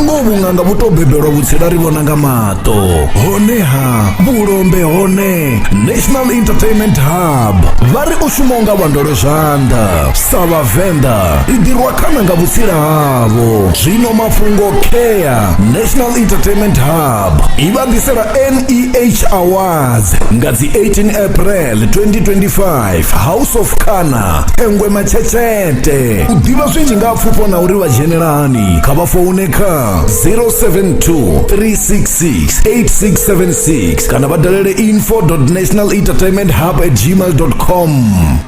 Nangoho vhuṅanga vhu tou bebelwa vhutsila ri vhona nga maṱo. Honeha vhulombe hone National Entertainment Hub vha ri u shuma unga vhandolo zwanḓa sa vhavenḓa ri ḓirwa khana nga vhutsila havho. Zwino mafhungo khea National Entertainment Hub i vha ḓisela NEH Awards nga dzi 18 April 2025 House of Khana Thengwe Matshetshete. U ḓivha zwinzhi nga ha pfufho na uri vha dzhenela hani kha vha foune kha 072 366 8676 kana vha dalele info.nationalentertainmenthub at gmail.com.